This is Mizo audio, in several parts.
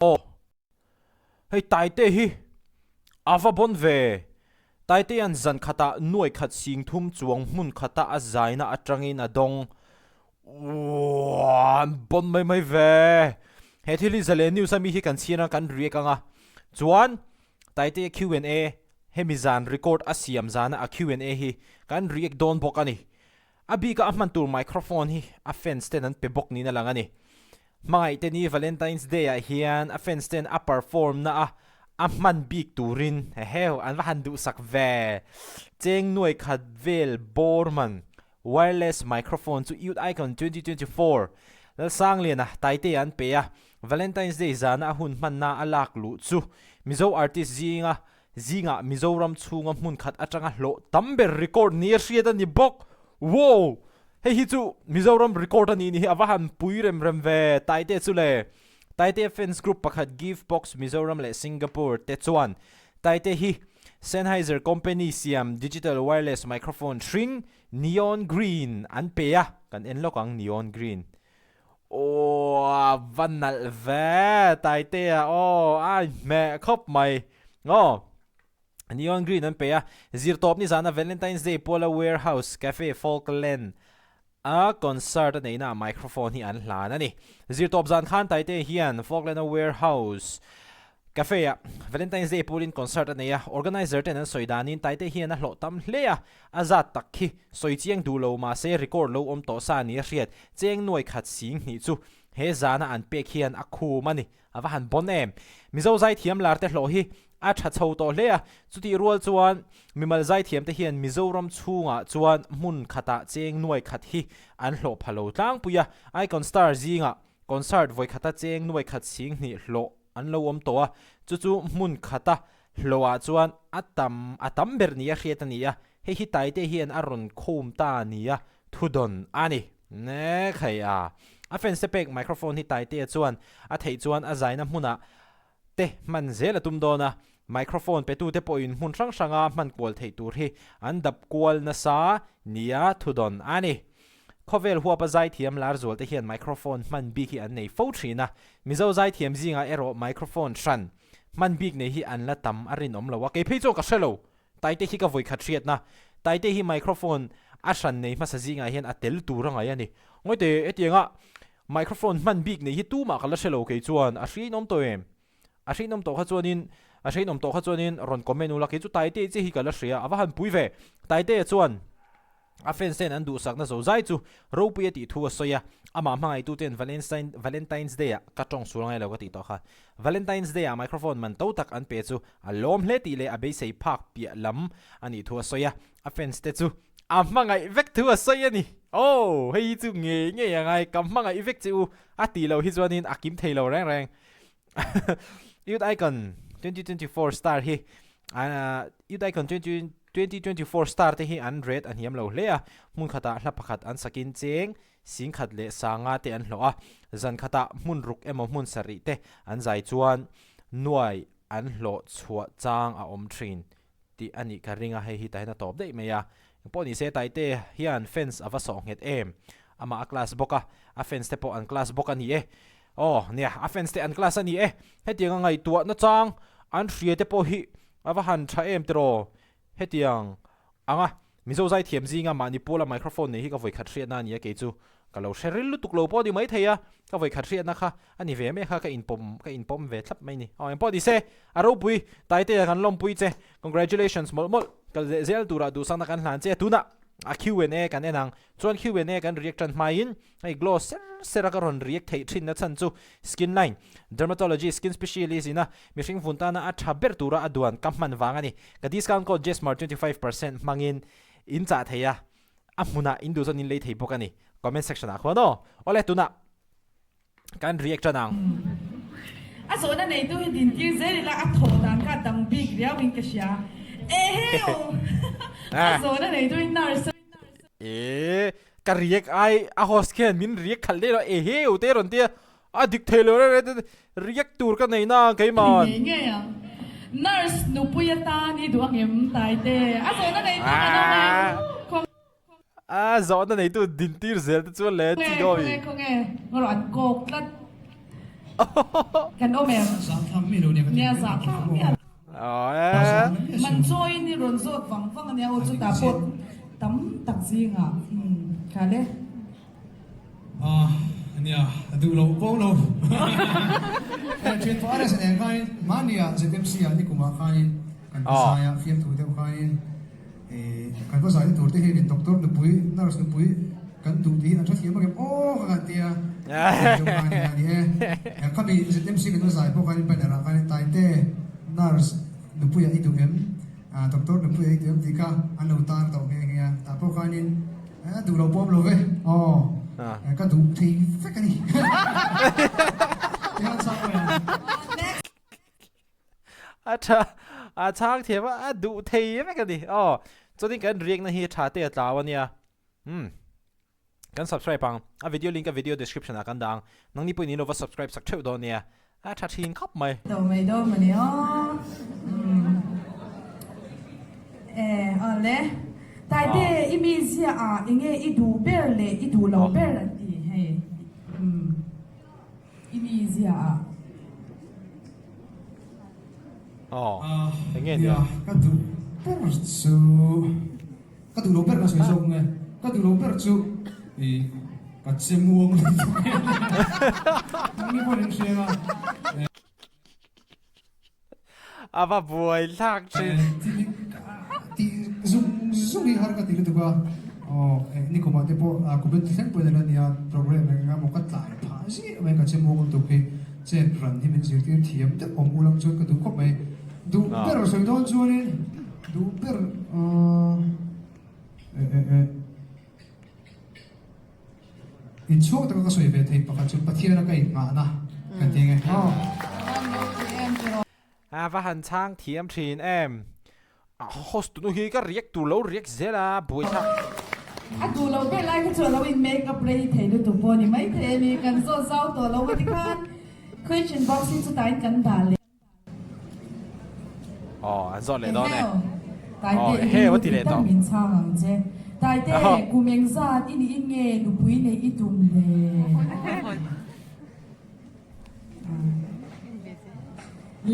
Aw. Hei Taite hi a va bawn ve. Taitea'n zan khatah nuai khat sing thum chuang hmun khata a zaina atangin a dawng. Uaa an bawn mai mai ve. He thil hi Zalen News a mi hi kan chhiar a kan riak ang a. Chuan Taitea Q and A hemi zan record a siam zana a Q and A hi kan riak dawn bawk a ni. A bika a hman tur microphone hi a fans ten an pe bawk niin a lang a ni. Hmangaih te ni Valentine's Day ah hian a fans ten a perform na a a hman bik turin heheu an va han duhsak ve. Cheng nuai khat vel bawr man wireless microphone chu Youth Icon 2024 Lalsangliana Taitea an pe a, Valentine's Day zana a hun hmanna a lak luh chu Mizo artist zinga zingah Mizoram chhunga hmun khat atanga hlawh tam ber record ni a hriat a ni bawk. Wow! Hei hi chu Mizoram record a nih ni hi a va han pui rem rem ve Taite chu le. Taite fans group pakhat Give Box Mizoram leh Singapore te chuan Taite hi Sennheiser company siam digital wireless microphone hring neon green an pe a, kan en lawk ang neon green. Aw a va nalh ve Taitea aw a hmeh khawp mai aw Neon green an pe a zirtawp nizana Valentine's Day puala Warehouse Cafe Falkland a concert a neihna ah microphone hi an hlan a ni. Zirtawp zan khan Taitea hian Falkland a Warehouse Cafe ah Valentine's Day pulin concert a nei a, organizer ten an sawi danin Taite hian a hlawh tam hle a, a zat tak khi sawi chiang duh lo mahse record lo awm tawh sa ni a hriat, cheng nuai khat sing hnih chu he zana an pek hian a khum a ni, a va han bawn em. Mizo zaithiam lar te hlawh hi a tha chho tawh hle a, chutih rual chuan mimal zaithiam te hian Mizoram chhungah chuan hmun khatah cheng nuai khat hi an hlawh pha lo tlangpui a, Icon Star zingah Concert vawikhata cheng nuai khat sing hnih hlawh an lo awm tawh a, chu chu hmun khata hlawhah chuan a tam a tam ber nia hriat a ni a, hei hi Taite hian a rawn khum ta nia thudawn a ni. Ne khai a, a fans te pek microphone hi Taitea chuan a theih chuan a zaina hmunah te hman zel a tum dawn a, microphone petute pawhin hmun hrang hranga hman kual theih tur hi an dap kual nasa nia thudawn a ni. Khawvel huapa zaithiam lar zualte hian microphone hman bik hi an nei fo thin a, Mizo zaithiam zingah erawh microphone hran hman bik nei hi an la tam a rinawm lo a, kei phei chuan ka hre lo, Taite hi ka vawikhat hriatna, Taite hi microphone a hran nei hmasa zingah hian a tel tur a ngai a ni. Ngawite, hetianga microphone hman bik nei hi tumah ka la hre lo kei chuan a hriinawm tawh em? A hriinawm tawh kha chuanin a hriinawm tawh kha chuanin rawn comment ula kei chu Taite che hi ka la hria a va han pui ve. Taite chuan a fans ten an duhsakna zo zai chu ropui a tih thu a sawi a, amah hmangaihtu ten Valentine Valentine's Day ah ka tawng sual ngai lo ka tih tawh kha. Valentine's Day ah microphone man to tak an pe chu a lawm hle tih leh a beisei phak piah lam a nih thu a sawi a, a fans te chu a hmangaih vek thu a sawi a ni. Aw hei hi chu ngei ngei a ngai ka hmangaih vek che u a tih loh hi chuanin a kim thei lo reng reng. Youth Icon 2024 star hi Youth Icon 2024 star te hi an rate a hniam lo hle a, hmun khatah hla pakhat an sakin cheng sing khat leh sanga te an hlawh a, zan khatah hmun ruk emaw hmun sarih te an zai chuan nuai an hlawh chhuah chang a awm thin tih a nih ka ring a, hei hi tahin a tawp daih mai a, engpawh ni se Taite hian fans a va sawh nghet em, amah a class bawk a, a fans te pawh an class bawk a ni e. Aw nia, a fans te an class a ni e, hetiang a ngaihtuah nachang an hria te pawh hi a va han tha em tiraw, hetiang anga Mizo zaithiam zinga mahni pawla microphone nei hi ka vawikhat hriatna a ni a, kei chu ka lo hre ril lutuk lo pawh a ni maithei a, ka vawikhat hriatna kha a ni ve mai kha ka inpawm ka inpawm ve thlap mai ni. Aw engpawh ni se, a ropui Taitea kan lawmpui che, congratulations mawlh mawlh, kal leh zel turah duhsakna kan hlan che a, tunah a Q and A kan en ang, chuan Q and A kan react tan hmain Hei glow ser ser a ka rawn react theih thin na chhan chu skin line dermatology skin specialist ina mihring vun tana a tha ber tura a duan ka hman vang a ni. Ka discount code jesmar 25% hmangin in chah thei a, a hmunah in duh chuan in lei thei bawk a ni. Comment section ah khuan aw. Awle tunah kan react tan ang. A zawhna neitu hi dintir zel ila a thawh dan kha a dang bik riau in ka hria. Eheu! A zawhna neitu hi nurse a. Eee ka react ai a host khian min react khalh daih lo eheu te rawn tia a dik thei lo reng reng react tur ka nei na keimah. Ngei ngei ang nurse nupui atan i duh angem Taite a zawhna neitu kan awm em? A zawhna neitu dintir zel te chuan le chi dawi. Khawnge khawnge khawnge rawh an kawk tlat. Kan awm em? Nia zahthlak miah lo. Man chawiin i rawn zawt vang vang ania aw chutah pawh tam tak zingah kha le. Nia a duh lo pawh lo. Thian pawh RS nen khanin mahnia ZMC ah nikumah khanin kan va zai a, fiamthu deuh khanin kan va zai na tur te hianin doctor nupui, nurse nupui kan duh tih hi an hrethiam ang em aw ka han ti a, deuh khanin a ni e. Khami ZMC kan va zai pawh khanin banner ah khanin Taite nurse nupuiah i duh em, doctor nupuiah i duh em tih kha an lo tar tawh nghe nghe a, tah pawh khanin A duh lo pawm lo ve. Aw. Ka duh thei vek a ni. A tha a chhang thiam a a duh thei vek a ni. Aw. Chuanin kan react na hi tha te a tlau a nia. Umm. Kan subscribe ang. A video link a video description ah kan dah ang. Nangni pawhin in lo va subscribe sak theuh dawn nia. A tha thin khawp mai. To mai dawn mawni aw. Umm. E awle. Taite i mi ziah ah enge i duh ber leh i duh lo ber an ti hei. Umm. I mi ziah ah. Aw. Enge nia? Ka duh ber chu Ka duh lo ber ka sawi zawk nge? Ka duh lo ber chu i ka che muang lutuk e. Nangni pawhin in hria a. A va buai thlak thin. Ti zung zung hi har ka ti lutuk a. Aw nikumah te pawh kumin thleng pawhin a la nia program eng eng emaw ka tlai phah ziah mai ka che muang lutuk hi chet ran hi min zirtir thiam deuh awm ulang chuan ka duh khawp mai. Duh ber sawi dawn chuanin Duh ber eh eh eh Inchhuak taka ka sawi ve thei pakhat chu Pathiana ka inngahna kan ti nge aw. A va han chhang thiam thin em. A host tunu hi ka react tur lo react zel a buaithlak. A duh loh ber lai kha chu a lo in make up rei thei lutuk pawh a ni maithei a ni. Kan zawt zau tawh lo a tikhan question box hi chutain kan dah leh. Aw an zawt leh dawn e. Taite i rilru dik tak min chhang ang che. Taite kum engzat i nih in nge nupui neih i tum le?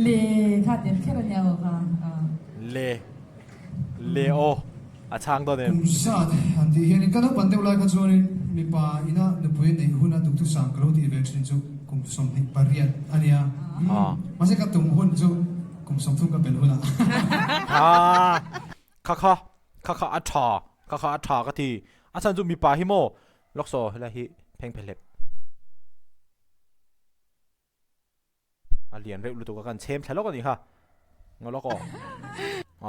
Le kha tel kher a nia aw kha. Le le aw a chhang dawn em? Kum zat an tih hianin ka naupan deuh lai kha chuanin mipa ina nupui neih huna duhthusam ka lo tih ve thin chu kum 28 a nia. Mahse ka tum hun chu kum 30 ka pel hunah. Haa kha kha kha kha a tha kha kha a tha ka ti. A chhan chu mipa hi maw lawk saw helai hi pheng phe hlep. A lian reuh lutuk a kan chhem thla lawk a nih kha. Ngaw lawk aw.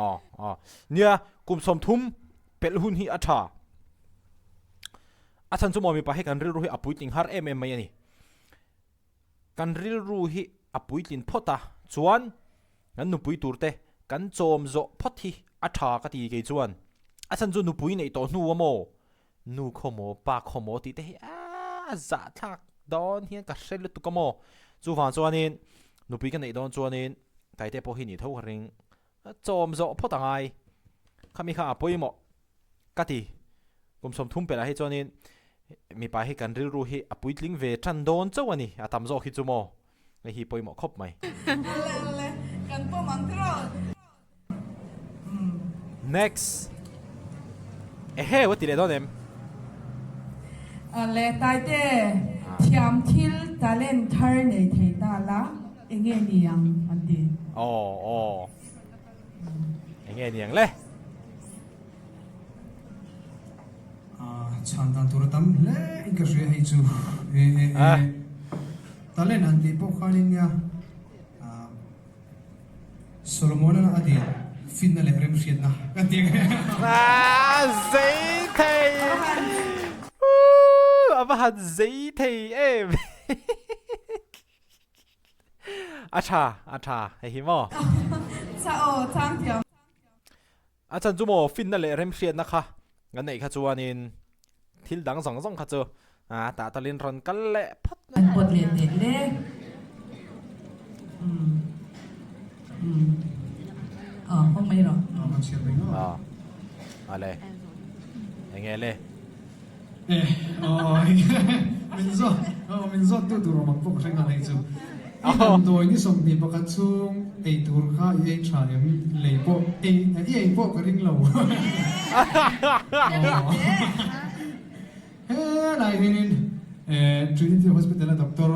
Aw aw. Nia kum 30 pelh hun hi a tha. A chhan chu maw mipa hi kan rilru hi a puitling har em em mai a ni. Kan rilru hi a puitlin phawt a chuan kan nupui tur te kan chawm zawh phawt hi a tha ka ti kei chuan. A chhan chu nupui neih tawh hnu a maw Nu khaw maw, pa khaw maw tih te hi a zahthlak dawn hian ka hre lutuk a maw. Chuvang chuanin nupui ka neih dawn chuanin Taite pawh hi nih tho ka ring. Chawm zawh phawt a ngai. Khami kha a pawimawh ka ti. Kum 30 pelh ah hi chuanin mipa hi kan rilru hi a puitling ve tan dawn chauh a ni. A tam zawk hi chu maw. Hei hi pawimawh khawp mai. Ale ale, kan pawm ang tiraw. Next. Ehe, wa ti leh dawn em? Le Taite, thiam thil talent thar nei thei ta la, enge ni ang an ti? Aw, aw. Enge ni ang le? Chhan dan tur a tam hle in ka hria hei chu. E, e, e. Talent han tih pawh khanin nia. Solomon-a a dil finna leh remhriatna ka ti ang e. A zei thei! A va han zei thei em! A tha, a tha, hei hi maw? Cha aw, chang thiam. A chan chu maw finna leh remhriatna kha kan neih kha chuanin thil dang zawng zawng kha chu a tah talin rawn kal leh phawt An pawt leh teh le. Umm. Umm. Aw, hawng mai rawh. Aw, a le. Enge le? Eh, aw, min zawh. Aw min zawt tu tur awm ang pawh ka hre nghal hei chu. I damdawi ni 21 chhung ei tur kha i ei tha em? Lei pawh ei i ei pawh ka ring lo. Helai hianin Trinity Hospital a doctor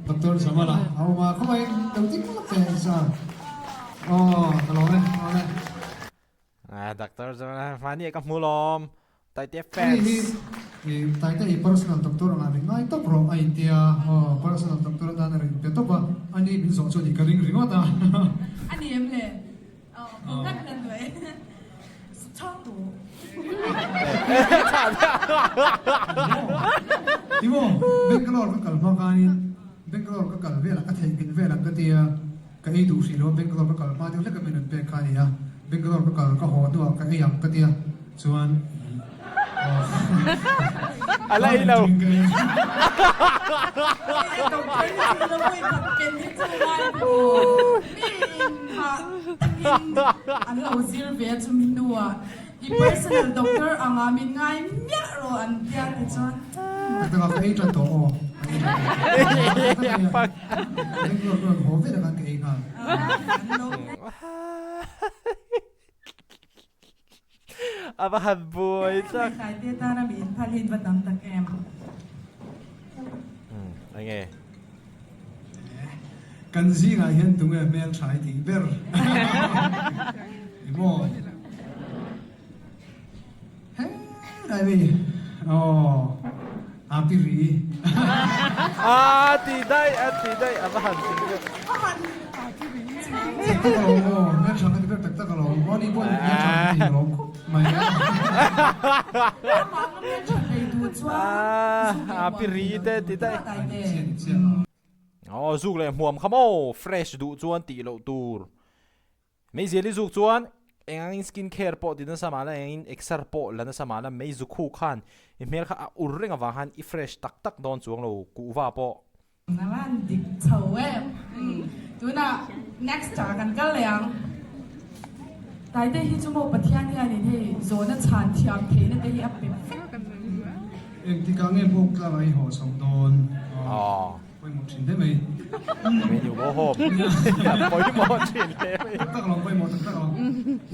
Doctor Zamala a awm a, khawmai lo ti phawt teh sir. Aw ka lawm e, ka lawm e. Doctor Zamala hmani ah ka hmu lawm. Taite Ani hi fans. Taite i personal doctor angah min ngai tawp rawh a intia aw personal doctor atan a rawn inpe tawp a, ani min zawh chu a ni ka ring ringawt a. Ani em le? Aw bu nghat nghat mai. Timo, Bangalore ka kal hma khanin Bangalore ka kal velah ka theihnghilh vel ang ka ti a, ka ei duh hrih lo a, Bangalore ka kal hma deuh hlek a min rawn pek kha a ni a, Bangalore ka kal ka haw hnuah ka ei ang ka ti a, chuan A la ei lo. An lo zir ve a chumi hnuah i personal doctor anga min ngai miah rawh an tia ti chuan. Tak takah ka ei tan tawh aw. Bangalore ka rawn haw velah khan ka ei nghal. A va han buai tak. Taite tana mi inphal hi in va tam tak em. Umm enge. Kan zingah hian tunge hmel tha i tih ber emaw helai mi aw a pi ri. A ti daih a ti daih a va han ti deuh. Tak tak alawm aw hmel tha ka ti ber tak tak alawm aw ni pawh hmel tha ka ti alawm khawp mai a. A pi ri te ti daih. Aw zuk leh hmuam kha maw fresh duh chuan tih loh tur. Meizial i zuk chuan eng angin skin care pawh ti nasa mahla eng angin exer pawh la nasa mahla mei zu khu khan i hmel kha a ur reng avang khan i fresh tak tak dawn chuang lo kuhva pawh. A van dik chho em. Tunah next ah kan kal leh ang. Taite hi chu maw Pathian hianin hei zawhna chhan thiam theihna te hi a pe vek. Engtikah nge bawk tlang a i haw chhoh dawn? Pawimawh thin hle mai. When you go home. Pawimawh thin hle mai. Tak tak alawm, pawimawh tak tak alawm.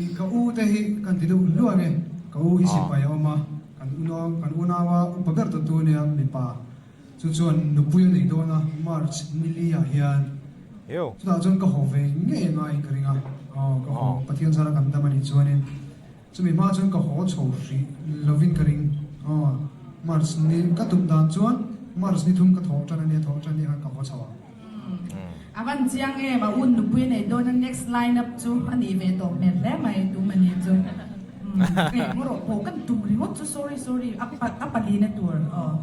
I ka u te hi kan ti deuh hluah nge, ka u hi sipai a awm a, kan unau kan unaua upa ber tawh tu ania mipa. Chu chuan nupui a nei dawn a, March ni li ah hian. Chutah chuan ka haw ve ngei ngaiin ka ring a, aw ka haw Pathian zara kan dam a nih chuanin. Chumi hma chuan ka haw chho hrih lovin ka ring. Aw, March ni ka tum dan chuan March ni thum ka thawh tan a nia, thawh tan ni khan ka haw chho ang. A van chiang em, a un nupui a nei dawn a, next line up chu a nih ve tawh hmel hle mai tum a nih chu. Eng rawh pawh kan tum ringawt chu sorry sorry a palina tur aw.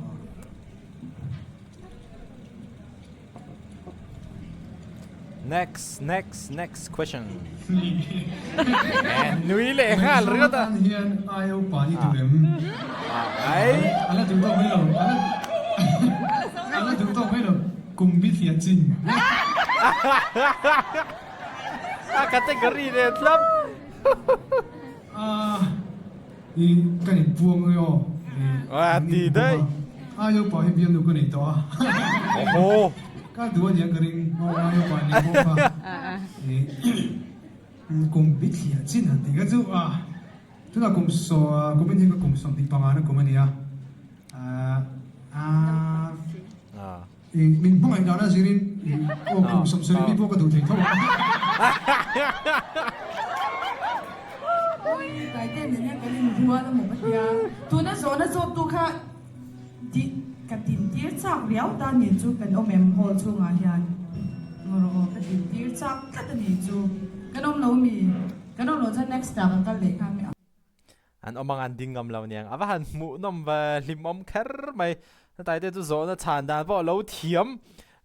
Next next next question. Nui leh nghal ringawt a. Tan hian ai upa i duh em? Ai. Ala duh tawk mai lo. Ala duh tawk mai lo. Kum bi thliah chin. A category nen thlap. I ka in puang nge aw. A ti daih. Ai upa hi bialnu ka nei tawh a. Oho. Ka duh a niang ka ring aw ai upa ni bawk a. Kum bi thliah chin han tih kha chu a tunah kum saw kum in hi ka kum 25 na kum a ni a. I min hmangaih dan a zirin aw kum 70 mi pawh ka duh thei tho a. Taite nen hian kan inrual a maw ka tia. Tuna zawhna zawttu kha di ka dintir chak riau ta ni chu kan awm em hall chhungah hian. Ngaw rawh aw ka dintir chak tlat a ni chu. Kan awm lo mi? Kan awm loh chuan next ah kan kal leh nghal mai ang. An awm ang an ding ngam lo niang. A va han hmuhnawm ve hlimawm kher mai. Taite chu zawhna chhan dan pawh lo thiam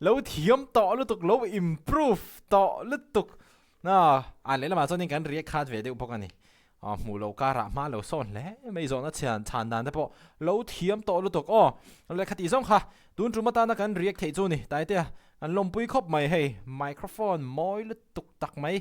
lo thiam tawh lutuk lo improve tawh lutuk. A a lehlamah chuanin kan react khat ve deuh bawk a ni. Aw hmuh loh karah hma lo sawn hle mai zawhna chhian chhan dan te pawh lo thiam tawh lutuk aw. Lehkha tih zawng kha tun tum atana kan react theih chu ni. Taitea kan lawmpui khawp mai hei microphone mawi lutuk tak mai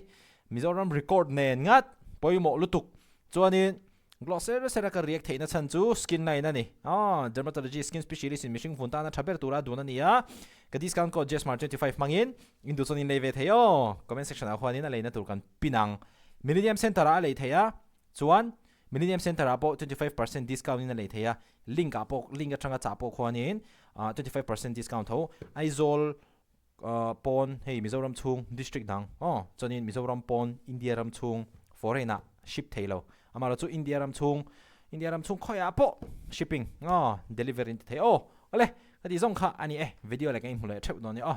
Mizoram record nen ngat pawimawh lutuk. Chuanin. Glow ser ser a ka react theihna chhan chu skin line a ni. Aw, dermatology skin specialist in mihring vun tana tha ber tura dun a ni a. Ka discount code jesmar 25 hmangin in duh chuan in lei ve thei aw. Comment section ah khuanin a leina tur kan pin ang. Millennium Centre ah a lei thei a, chuan Millennium Centre ah pawh 25% discount in a lei thei a, link ah pawh link atanga chah pawh khuanin 25% discount tho. Aizawl pawn hei Mizoram chhung district dang aw chuanin Mizoram pawn India ram chhung foreign ah ship thei lo amaherawh chu India ram chhung India ram chhung khawiah pawh shipping aw delivery an ti thei aw awle ka tih zawng kha a ni e video leh kan inhmu leh theuh dawn nia aw.